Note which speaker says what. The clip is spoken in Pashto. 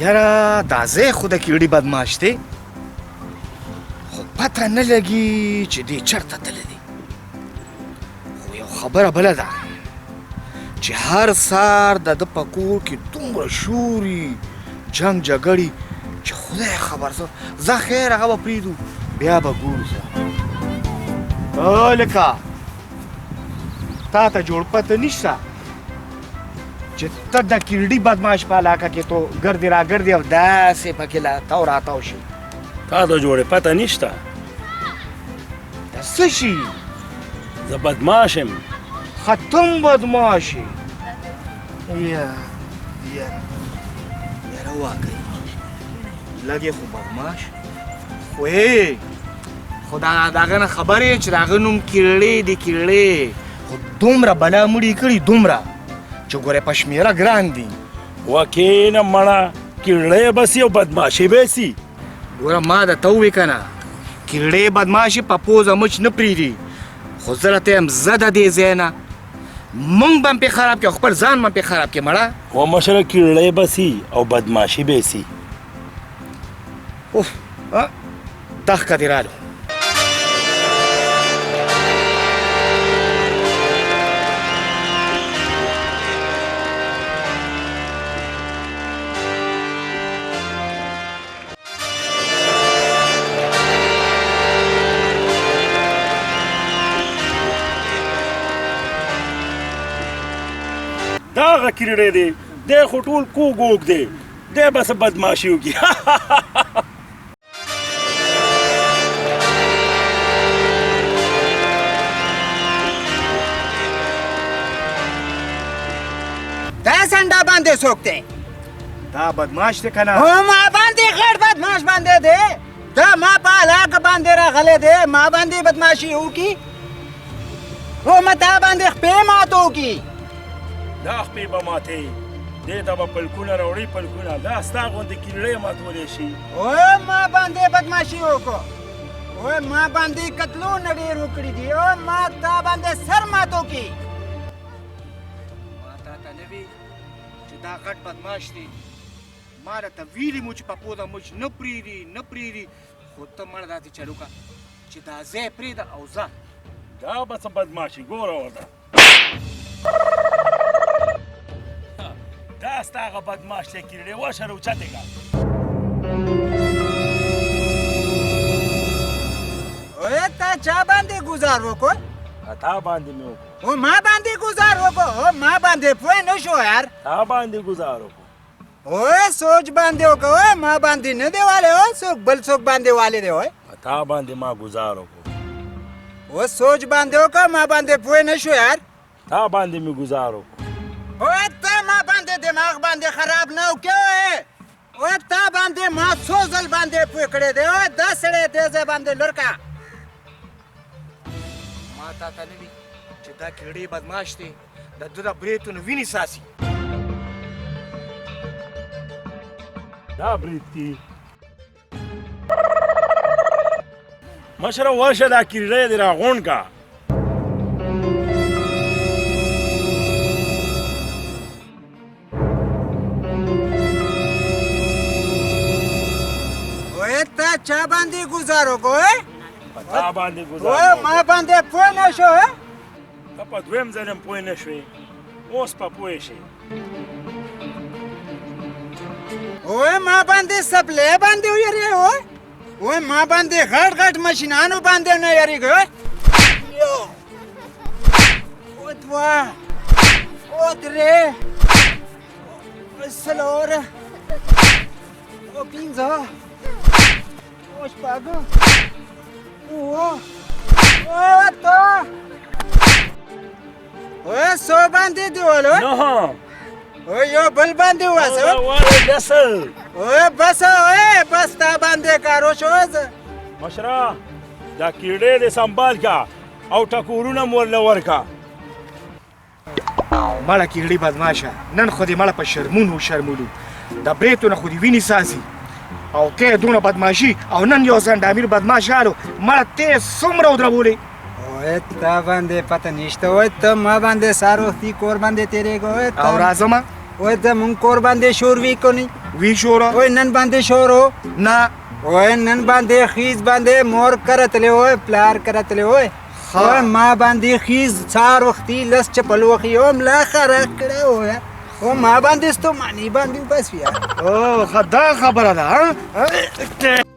Speaker 1: یاره دا ځای خو د کیړي بدمعاش دی، خو پته نه لګي چې دی چېرته تللی دی. خو یو خبره بله ده چې هر سهار د ده په کور کې دومره شوري جنګ جګړې چې خدای خبر څه. ځه خیر، هغه به پرېږدو، بیا به ګورو. ځه هلکه، تا ته جوړ پته نشته چې ته د کیړډي بدمعاش په علاقه کې تو ګرځې را ګرځې او داسې پکې لا تاو راتاو شي.
Speaker 2: تا ته جوړې پته نشته.
Speaker 1: د څه شي؟
Speaker 2: زه بدمعاش یم.
Speaker 1: ختم بدمعاش یې. یا یا یاره واقعي لږې خو بدمعاش خو یې، خو دا د هغه نه خبر یې چې د هغه نوم کیړې دی، کیړې. خو دومره بلا مړي کړي دومره چې ګورې په شمېره ګران دي.
Speaker 2: وکینه مړه، کیړې به سي او بدمعاشي به سي.
Speaker 1: ګوره ما درته وویل که نه، کیړې بدمعاشي په پوزه مچ نه پرېږدي. خو زه درته یم، زه د دې ځای نه مونږ به هم پرې خراب کړي او خپل ځان به هم پرې خراب کړي مړه.
Speaker 2: و مشره، کیړې به سي او بدمعاشي به سي.
Speaker 1: اوف، دښکه دې رالو.
Speaker 2: دا هغه کیړی دی، دی خو ټول کوږ وږ دی، دی به څه بدمعاشي وکړي.
Speaker 3: دا سنډا باندې څوک دی؟
Speaker 1: دا بدمعاش دی که نه؟
Speaker 3: هو، ما باندې غټ بدمعاش باندې دی. دا ما په علاقه باندې راغلی دی، ما باندې بدمعاشي وکړي. هو، ما تا باندې خپې ماتو کړي.
Speaker 2: دا خپې به ماتې، دې ته به پلکونه راوړي، پلکونه. دا ستا غوندې کیړی ماتولی شي.
Speaker 3: او ما باندې بدمعاشي وکړو، او ما باندې قتلونه ډېر وکړي دي، او ما تا باندې سر ماتو کړي.
Speaker 1: ما تا ته نه وي چې دا غټ بدمعاش دی؟ ما درته ویلي مو چې په پوزه مچ نه پرېږدي، نه پرېږدي. خو ته مړه داسې چل وکړه چې دا ځای پرېږده او ځه.
Speaker 2: دا به څه بدمعاشي، ګوره ورته. دا ستا هغه بدمعاش دی کیړی، وشره اوچتې کړه.
Speaker 3: اوی، تا چا باندې ګوزار وکړ؟
Speaker 2: تا باندې مې وکړو.
Speaker 3: او ما باندې ګوزار وکړو؟ او ما باندې پوه نه شو یار.
Speaker 2: تا باندې ګوزار وکړو.
Speaker 3: اوی، سوچ باندې وکړو، اوی ما باندې نه دی والې، او څوک بل څوک باندې والې دی. اوی
Speaker 2: تا باندې ما ګوزار وکړو.
Speaker 3: او سوچ باندې وکړو، ما باندې پوه نه شو یار.
Speaker 2: تا باندې مې ګوزار وکړو.
Speaker 3: اوی، ته ما باندې دماغ باندې خراب نه وکړې. اوی اوی، تا باندې ما څو ځل باندې پوه کړی دی. اوی، دا سړی دې ځای باندې لور کا.
Speaker 1: ما تا ته نه وي چې دا کیړې بدمعاش دی، د ده د برېتونو وینې څاڅي.
Speaker 2: دا برېت دي مشره، ورشه دا کیړی دې راغونډ کا.
Speaker 3: اوی، تا چا باندې ګوزار وکړو؟ اوی
Speaker 2: په تا باندې ګوزار.
Speaker 3: اوی ما باندې پوه نه شو.
Speaker 2: ته په دویم ځل هم پوه نه شوې، اوس په پوه شې.
Speaker 3: اوی، ما باندې سپلې باندې ویرې. اوی اوی، ما باندې غټ غټ ماشینانو باندې نه یریږي. یو او دوه او درې او څلور او پنځه او شپږ اووه او اته. اوی، څو باندې دی ولو؟
Speaker 2: نه.
Speaker 3: او یو بل باندې واسه.
Speaker 2: واره لس.
Speaker 3: اوی بس، اوی بس، تا باندې کارو شو زه.
Speaker 2: مشره، دا کیړی دې سنبال کا او ټکورونه مو ورله ورکا.
Speaker 1: مړه کیړی بدمعاشه، نن خو دې مړه په شرمونو وشرمولو. د برېتو نه خو دې وینې څاڅي او کې دونه بدمعاشي، او نن یو ځنډ امیر بدمعاش راغلو، مړه ته څومره ودرولې.
Speaker 3: اوی، تا باندې پته نشته. اوی، ته ما باندې سار وختي کور باندې تېرېږه. اوی
Speaker 1: او راځمه.
Speaker 3: وای زمونږ کور باندې شور وی کني؟
Speaker 1: وی شوره.
Speaker 3: وای نن باندې شور و؟
Speaker 1: نه.
Speaker 3: وای نن باندې خیز باندې مور کره تللی وای، پلار کره تللی وای. وای ما باندې خیز څار وختي لس چپل وخی او ملا خراب کړی وای، او ما باندې ستوماني باندې وباسي.
Speaker 1: او دا خبره ده. ها.